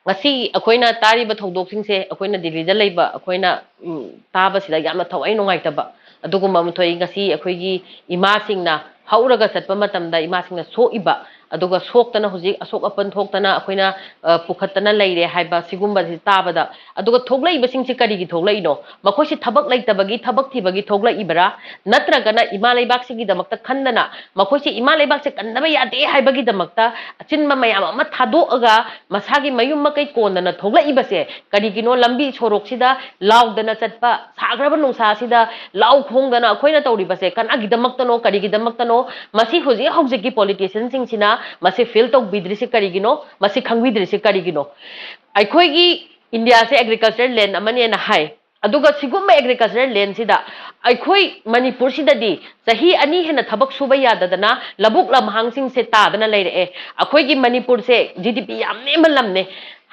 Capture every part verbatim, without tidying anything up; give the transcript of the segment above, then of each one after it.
ꯉꯁꯤ ꯑꯩꯈꯣꯏꯅ ꯇꯥꯔꯤꯕ ꯊꯧꯗꯣꯛꯁꯤꯡꯁꯦ ꯑꯩꯈꯣꯏꯅ ꯗꯤꯜꯂꯤꯗ ꯂꯩꯕ ꯑꯩꯈꯣꯏꯅ, ꯎꯝ, ꯇꯥꯕꯁꯤꯗ ꯌꯥꯝꯅ ꯊꯋꯥꯏ ꯅꯨꯡꯉꯥꯏꯇꯕ ꯑꯗꯨꯒꯨꯝꯕ ꯑꯃ ꯊꯣꯛꯏ꯫ ꯉꯁꯤ ꯑꯩꯈꯣꯏꯒꯤ ꯏꯃꯥꯁꯤꯡꯅ ꯍꯧꯔꯒ ꯆꯠꯄ ꯃꯇꯝꯗ ꯏꯃꯥꯁꯤꯡꯅ ꯁꯣꯛꯏꯕ, ꯑꯗꯨꯒ ꯁꯣꯛꯇꯅ ꯍꯧꯖꯤꯛ ꯑꯁꯣꯛ ꯑꯄꯟ ꯊꯣꯛꯇꯅ ꯑꯩꯈꯣꯏꯅ, ꯑ, ꯄꯨꯈꯠꯇꯅ ꯂꯩꯔꯦ ꯍꯥꯏꯕ ꯁꯤꯒꯨꯝꯕꯁꯤ ꯇꯥꯕꯗ, ꯑꯗꯨꯒ ꯊꯣꯛꯂꯛꯏꯕꯁꯤꯡꯁꯤ ꯀꯔꯤꯒꯤ ꯊꯣꯛꯂꯛꯏꯅꯣ? ꯃꯈꯣꯏꯁꯤ ꯊꯕꯛ ꯂꯩꯇꯕꯒꯤ, ꯊꯕꯛ ꯊꯤꯕꯒꯤ ꯊꯣꯛꯂꯛꯏꯕ꯭ꯔꯥ? ꯅꯠꯇ꯭ꯔꯒꯅ ꯏꯃꯥ ꯂꯩꯕꯥꯛꯁꯤꯒꯤꯗꯃꯛꯇ ꯈꯟꯗꯅ ꯃꯈꯣꯏꯁꯤ ꯏꯃꯥ ꯂꯩꯕꯥꯛꯁꯦ ꯀꯟꯗꯕ ꯌꯥꯗꯦ ꯍꯥꯏꯕꯒꯤꯗꯃꯛꯇ ꯑꯆꯤꯟꯕ ꯃꯌꯥꯝ ꯑꯃ ꯊꯥꯗꯣꯛꯑꯒ ꯃꯁꯥꯒꯤ ꯃꯌꯨꯝ ꯃꯀꯩ ꯀꯣꯟꯗꯅ ꯊꯣꯛꯂꯛꯏꯕꯁꯦ ꯀꯔꯤꯒꯤꯅꯣ? ꯂꯝꯕꯤ ꯁꯣꯔꯣꯛꯁꯤꯗ ꯂꯥꯎꯗꯅ ꯆꯠꯄ, ꯁꯥꯈ꯭ꯔꯕ ꯅꯨꯡꯁꯥꯁꯤꯗ ꯂꯥꯎ ꯈꯣꯡꯗꯅ ꯑꯩꯈꯣꯏꯅ ꯇꯧꯔꯤꯕꯁꯦ ꯀꯅꯥꯒꯤꯗꯃꯛꯇꯅꯣ, ꯀꯔꯤꯒꯤꯗꯃꯛꯇꯅꯣ? ꯃꯁꯤ ꯍꯧꯖꯤꯛ ꯍꯧꯖꯤꯛꯀꯤ ꯄꯣꯂꯤꯇꯤꯁꯤꯌꯟꯁꯤꯡꯁꯤꯅ ꯃꯁꯤ ꯐꯤꯜ ꯇꯧꯕꯤꯗ꯭ꯔꯤꯁꯤ ꯀꯔꯤꯒꯤꯅꯣ? ꯃꯁꯤ ꯈꯪꯕꯤꯗ꯭ꯔꯤꯁꯤ ꯀꯔꯤꯒꯤꯅꯣ? ꯑꯩꯈꯣꯏꯒꯤ ꯏꯟꯗꯤꯌꯥꯁꯦ ꯑꯦꯒ꯭ꯔꯤꯀꯜꯆꯔ ꯂꯦꯟ ꯑꯃꯅꯦꯅ ꯍꯥꯏ, ꯑꯗꯨꯒ ꯁꯤꯒꯨꯝꯕ ꯑꯦꯒ꯭ꯔꯤꯀꯜꯆꯔ ꯂꯦꯟꯁꯤꯗ ꯑꯩꯈꯣꯏ ꯃꯅꯤꯄꯨꯔꯁꯤꯗꯗꯤ ꯆꯍꯤ ꯑꯅꯤ ꯍꯦꯟꯅ ꯊꯕꯛ ꯁꯨꯕ ꯌꯥꯗꯗꯅ ꯂꯧꯕꯨꯛ ꯂꯝꯍꯥꯡꯁꯤꯡꯁꯦ ꯇꯥꯗꯅ ꯂꯩꯔꯛꯑꯦ꯫ ꯑꯩꯈꯣꯏꯒꯤ ꯃꯅꯤꯄꯨꯔꯁꯦ ꯖꯤ ꯗꯤ ꯄꯤ ꯌꯥꯝ ꯅꯦꯝꯕ ꯂꯝꯅꯦ꯫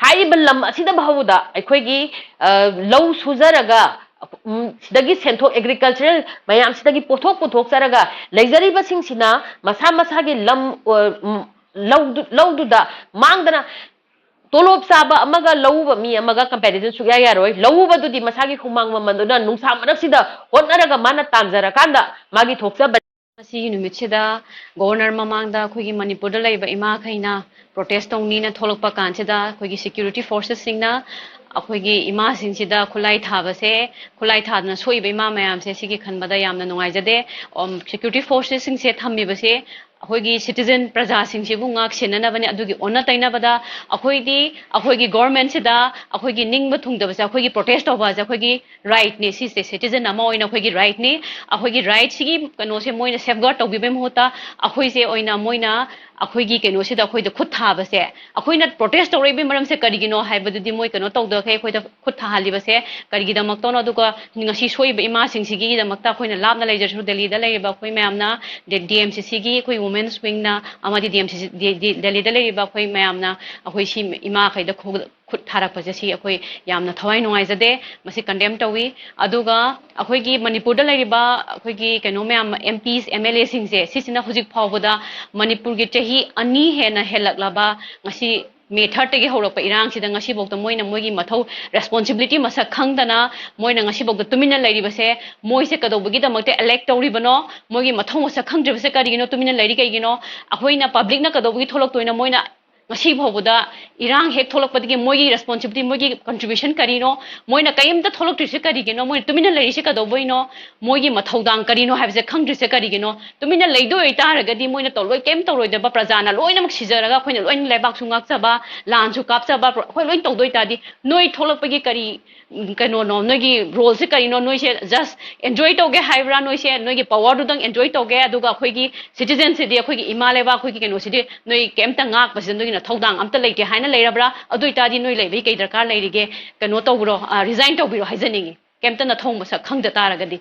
ꯍꯥꯏꯔꯤꯕ ꯂꯝ ꯑꯁꯤꯗ ꯐꯥꯎꯕꯗ ꯑꯩꯈꯣꯏꯒꯤ, ꯑ, ꯂꯧ ꯁꯨꯖꯔꯒ, ꯎꯝ, ꯁꯤꯗꯒꯤ ꯁꯦꯟꯊꯣꯛ, ꯑꯦꯒ꯭ꯔꯤꯀꯜꯆꯔꯦꯜ ꯃꯌꯥꯝꯁꯤꯗꯒꯤ ꯄꯣꯠꯊꯣꯛ ꯄꯨꯊꯣꯛꯆꯔꯒ ꯂꯩꯖꯔꯤꯕꯁꯤꯡꯁꯤꯅ ꯃꯁꯥ ꯃꯁꯥꯒꯤ ꯂꯝ, ꯑ, ꯎꯝ, ꯂꯧꯗꯨ-, ꯂꯧꯗꯨꯗ ꯃꯥꯡꯗꯅ ꯇꯣꯂꯣꯞ ꯆꯥꯕ ꯑꯃꯒ ꯂꯧꯎꯕ ꯃꯤ ꯑꯃꯒ ꯀꯝꯄꯦꯔꯤꯖꯟ ꯁꯨꯛꯌꯥ ꯌꯥꯔꯣꯏ꯫ ꯂꯧꯎꯕꯗꯨꯗꯤ ꯃꯁꯥꯒꯤ ꯍꯨꯃꯥꯡ ꯃꯃꯜꯗꯨꯅ ꯅꯨꯡꯁꯥ ꯃꯔꯛꯁꯤꯗ ꯍꯣꯠꯅꯔꯒ ꯃꯥꯅ ꯇꯥꯟꯖꯔꯀꯥꯟꯗ ꯃꯥꯒꯤ ꯊꯣꯛꯆꯕ꯫ ꯉꯁꯤꯒꯤ ꯅꯨꯃꯤꯠꯁꯤꯗ ꯒꯣꯕꯔꯅꯔ ꯃꯃꯥꯡꯗ ꯑꯩꯈꯣꯏꯒꯤ ꯃꯅꯤꯄꯨꯔꯗ ꯂꯩꯕ ꯏꯃꯥꯈꯩꯅ ꯄ꯭ꯔꯣꯇꯦꯁ ꯇꯧꯅꯤꯅ ꯊꯣꯛꯂꯛꯄ ꯀꯥꯟꯁꯤꯗ ꯑꯩꯈꯣꯏꯒꯤ ꯁꯦꯀ꯭ꯌꯨꯔꯤꯇꯤ ꯐꯣꯔꯁꯦꯁꯁꯤꯡꯅ ꯑꯩꯈꯣꯏꯒꯤ ꯏꯃꯥꯁꯤꯡꯁꯤꯗ ꯈꯨꯠꯂꯥꯏ ꯊꯥꯕꯁꯦ, ꯈꯨꯠꯂꯥꯏ ꯊꯥꯗꯅ ꯁꯣꯛꯏꯕ ꯏꯃꯥ ꯃꯌꯥꯝꯁꯦ ꯁꯤꯒꯤ ꯈꯟꯕꯗ ꯌꯥꯝꯅ ꯅꯨꯡꯉꯥꯏꯖꯗꯦ꯫ ꯁꯦꯀ꯭ꯌꯨꯔꯤꯇꯤ ꯐꯣꯔꯁꯦꯁꯁꯤꯡꯁꯦ ꯊꯝꯃꯤꯕꯁꯦ ꯑꯩꯈꯣꯏꯒꯤ ꯁꯤꯇꯤꯖꯟ ꯄ꯭ꯔꯖꯥꯁꯤꯡꯁꯤꯕꯨ ꯉꯥꯛ ꯁꯦꯟꯅꯅꯕꯅꯤ꯫ ꯑꯗꯨꯒꯤ ꯑꯣꯟꯅ ꯇꯩꯅꯕꯗ ꯑꯩꯈꯣꯏꯗꯤ ꯑꯩꯈꯣꯏꯒꯤ ꯒꯣꯔꯃꯦꯟꯁꯤꯗ ꯑꯩꯈꯣꯏꯒꯤ ꯅꯤꯡꯕ ꯊꯨꯡꯗꯕꯁꯦ, ꯑꯩꯈꯣꯏꯒꯤ ꯄ꯭ꯔꯣꯇꯦꯁ ꯇꯧꯕ ꯑꯁꯦ ꯑꯩꯈꯣꯏꯒꯤ ꯔꯥꯏꯠꯅꯤ꯫ ꯁꯤꯁꯦ ꯁꯤꯇꯤꯖꯟ ꯑꯃ ꯑꯣꯏꯅ ꯑꯩꯈꯣꯏꯒꯤ ꯔꯥꯏꯠꯅꯤ꯫ ꯑꯩꯈꯣꯏꯒꯤ ꯔꯥꯏꯠꯁꯤꯒꯤ ꯀꯩꯅꯣꯁꯦ ꯃꯣꯏꯅ ꯁꯦꯐꯒꯥꯔꯗ ꯇꯧꯕꯤꯕꯩ ꯃꯍꯨꯠꯇ ꯑꯩꯈꯣꯏꯁꯦ ꯑꯣꯏꯅ ꯃꯣꯏꯅ ꯑꯩꯈꯣꯏꯒꯤ ꯀꯩꯅꯣꯁꯤꯗ ꯑꯩꯈꯣꯏꯗ ꯈꯨꯠ ꯊꯥꯕꯁꯦ, ꯑꯩꯈꯣꯏꯅ ꯄ꯭ꯔꯣꯇꯦꯁ ꯇꯧꯔꯛꯏꯕꯒꯤ ꯃꯔꯝꯁꯦ ꯀꯔꯤꯒꯤꯅꯣ ꯍꯥꯏꯕꯗꯨꯗꯤ ꯃꯣꯏ ꯀꯩꯅꯣ ꯇꯧꯗꯈꯩ ꯑꯩꯈꯣꯏꯗ ꯈꯨꯠ ꯊꯥꯍꯜꯂꯤꯕꯁꯦ ꯀꯔꯤꯒꯤꯗꯃꯛꯇꯅꯣ? ꯑꯗꯨꯒ ꯉꯁꯤ ꯁꯣꯛꯏꯕ ꯏꯃꯥꯁꯤꯡꯁꯤꯒꯤꯗꯃꯛꯇ ꯑꯩꯈꯣꯏꯅ ꯂꯥꯞꯅ ꯂꯩꯖꯔꯁꯨ ꯗꯦꯜꯂꯤꯗ ꯂꯩꯔꯤꯕ ꯑꯩꯈꯣꯏ ꯃꯌꯥꯝꯅ, ꯗꯤ ꯑꯦꯝ ꯁꯤ ꯁꯤꯒꯤ ꯑꯩꯈꯣꯏ ꯋꯨꯃꯦꯟꯁ ꯋꯤꯡꯅ ꯑꯃꯗꯤ ꯗꯤ ꯑꯦꯝ ꯁꯤ ꯁꯤ, ꯗꯤ-, ꯗꯤ-, ꯗꯦꯜꯂꯤꯗ ꯂꯩꯔꯤꯕ ꯑꯩꯈꯣꯏ ꯃꯌꯥꯝꯅ ꯑꯩꯈꯣꯏ ꯁꯤ ꯏꯃꯥꯈꯩꯗ ꯈꯨ-, ꯈꯨꯠ ꯊꯥꯔꯛꯄꯁꯦ ꯁꯤ ꯑꯩꯈꯣꯏ ꯌꯥꯝꯅ ꯊꯋꯥꯏ ꯅꯨꯡꯉꯥꯏꯖꯗꯦ, ꯃꯁꯤ ꯀꯟꯗꯦꯝ ꯇꯧꯏ꯫ ꯑꯗꯨꯒ ꯑꯩꯈꯣꯏꯒꯤ ꯃꯅꯤꯄꯨꯔꯗ ꯂꯩꯔꯤꯕ ꯑꯩꯈꯣꯏꯒꯤ ꯀꯩꯅꯣ ꯃꯌꯥꯝ, ꯑꯦꯝ ꯄꯤꯁ, ꯑꯦꯝ ꯑꯦꯜ ꯑꯦꯁꯤꯡꯁꯦ, ꯁꯤꯁꯤꯅ ꯍꯧꯖꯤꯛ ꯐꯥꯎꯕꯗ ꯃꯅꯤꯄꯨꯔꯒꯤ ꯆꯍꯤ ꯑꯅꯤ ꯍꯦꯟꯅ ꯍꯦꯜꯂꯛꯂꯕ ꯉꯁꯤ ꯃꯦ ꯊꯥꯔꯠꯇꯒꯤ ꯍꯧꯔꯛꯄ ꯏꯔꯥꯡꯁꯤꯗ ꯉꯁꯤꯐꯥꯎꯗ ꯃꯣꯏꯅ ꯃꯣꯏꯒꯤ ꯃꯊꯧ, ꯔꯦꯁꯄꯣꯟꯁꯤꯕꯤꯂꯤꯇꯤ ꯃꯁꯛ ꯈꯪꯗꯅ ꯃꯣꯏꯅ ꯉꯁꯤꯐꯥꯎꯗ ꯇꯨꯃꯤꯟꯅ ꯂꯩꯔꯤꯕꯁꯦ, ꯃꯣꯏꯁꯦ ꯀꯩꯗꯧꯕꯒꯤꯗꯃꯛꯇ ꯏꯂꯦꯛ ꯇꯧꯔꯤꯕꯅꯣ, ꯃꯣꯏꯒꯤ ꯃꯊꯧ ꯃꯁꯛ ꯈꯪꯗ꯭ꯔꯤꯕꯁꯦ ꯀꯔꯤꯒꯤꯅꯣ, ꯇꯨꯃꯤꯟꯅ ꯂꯩꯔꯤ ꯀꯩꯒꯤꯅꯣ, ꯑꯩꯈꯣꯏꯅ ꯄꯕ꯭ꯂꯤꯛꯅ ꯀꯩꯗꯧꯕꯒꯤ ꯊꯣꯛꯂꯛꯇꯣꯏꯅꯣ, ꯃꯣꯏꯅ ꯉꯁꯤ ꯐꯥꯎꯕꯗ ꯏꯔꯥꯡ ꯍꯦꯛ ꯊꯣꯛꯂꯛꯄꯗꯒꯤ ꯃꯣꯏꯒꯤ ꯔꯦꯁꯄꯣꯟꯁꯤꯕꯤꯂꯤꯇꯤ, ꯃꯣꯏꯒꯤ ꯀꯟꯇ꯭ꯔꯤꯕ꯭ꯌꯨꯁꯟ ꯀꯔꯤꯅꯣ, ꯃꯣꯏꯅ ꯀꯔꯤꯝꯇ ꯊꯣꯛꯂꯛꯇ꯭ꯔꯤꯁꯦ ꯀꯔꯤꯒꯤꯅꯣ, ꯃꯣꯏꯅ ꯇꯨꯃꯤꯟꯅ ꯂꯩꯔꯤꯁꯦ ꯀꯩꯗꯧꯕꯩꯅꯣ, ꯃꯣꯏꯒꯤ ꯃꯊꯧꯗꯥꯡ ꯀꯔꯤꯅꯣ ꯍꯥꯏꯕꯁꯦ ꯈꯪꯗ꯭ꯔꯤꯁꯦ ꯀꯔꯤꯒꯤꯅꯣ? ꯇꯨꯃꯤꯟꯅ ꯂꯩꯗꯣꯏ ꯑꯣꯏꯇꯥꯔꯒꯗꯤ ꯃꯣꯏꯅ ꯇꯧꯔꯣꯏ, ꯀꯩꯝ ꯇꯧꯔꯣꯏꯗꯕ, ꯄ꯭ꯔꯖꯥꯅ ꯂꯣꯏꯅꯃꯛ ꯁꯤꯖꯔꯒ ꯑꯩꯈꯣꯏꯅ ꯂꯣꯏꯅ ꯂꯩꯕꯥꯛꯁꯨ ꯉꯥꯛꯆꯕ, ꯂꯥꯟꯁꯨ ꯀꯥꯞꯆꯕ, ꯑꯩꯈꯣꯏ ꯂꯣꯏꯅ ꯇꯧꯗꯣꯏ ꯇꯥꯔꯗꯤ ꯅꯣꯏ ꯊꯣꯛꯂꯛꯄꯒꯤ ꯀꯔꯤ, ꯎꯝ, ꯀꯩꯅꯣꯅꯣ, ꯅꯣꯏꯒꯤ ꯔꯣꯜꯁꯦ ꯀꯔꯤꯅꯣ? ꯅꯣꯏꯁꯦ ꯖꯁ ꯑꯦꯟꯖꯣꯏ ꯇꯧꯒꯦ ꯍꯥꯏꯕ꯭ꯔꯥ? ꯅꯣꯏꯁꯦ ꯅꯣꯏꯒꯤ ꯄꯋꯥꯔꯗꯨꯗꯪ ꯑꯦꯟꯖꯣꯏ ꯇꯧꯒꯦ, ꯑꯗꯨꯒ ꯑꯩꯈꯣꯏꯒꯤ ꯁꯤꯇꯤꯖꯟꯁꯤꯗꯤ, ꯑꯩꯈꯣꯏꯒꯤ ꯏꯃꯥ ꯂꯩꯕꯥꯛ, ꯑꯩꯈꯣꯏꯒꯤ ꯀꯩꯅꯣꯁꯤꯗꯤ ꯅꯣꯏ ꯀꯩꯝꯇ ꯉꯥꯛꯄꯁꯤꯗ ꯅꯣꯏꯒꯤꯅ ꯊꯧꯗꯥꯡ ꯑꯝꯇ ꯂꯩꯇꯦ ꯍꯥꯏꯅ ꯂꯩꯔꯕ꯭ꯔꯥ? ꯑꯗꯨ ꯑꯣꯏꯇꯥꯔꯗꯤ ꯅꯣꯏ ꯂꯩꯕꯒꯤ ꯀꯩ ꯗꯔꯀꯥꯔ ꯂꯩꯔꯤꯒꯦ? ꯀꯩꯅꯣ ꯇꯧꯕꯤꯔꯣ, ꯔꯤꯖꯥꯏꯟ ꯇꯧꯕꯤꯔꯣ ꯍꯥꯏꯖꯅꯤꯡꯉꯤ, ꯀꯩꯝꯇ ꯅꯊꯧ ꯃꯁꯛ ꯈꯪꯗ ꯇꯥꯔꯒꯗꯤ꯫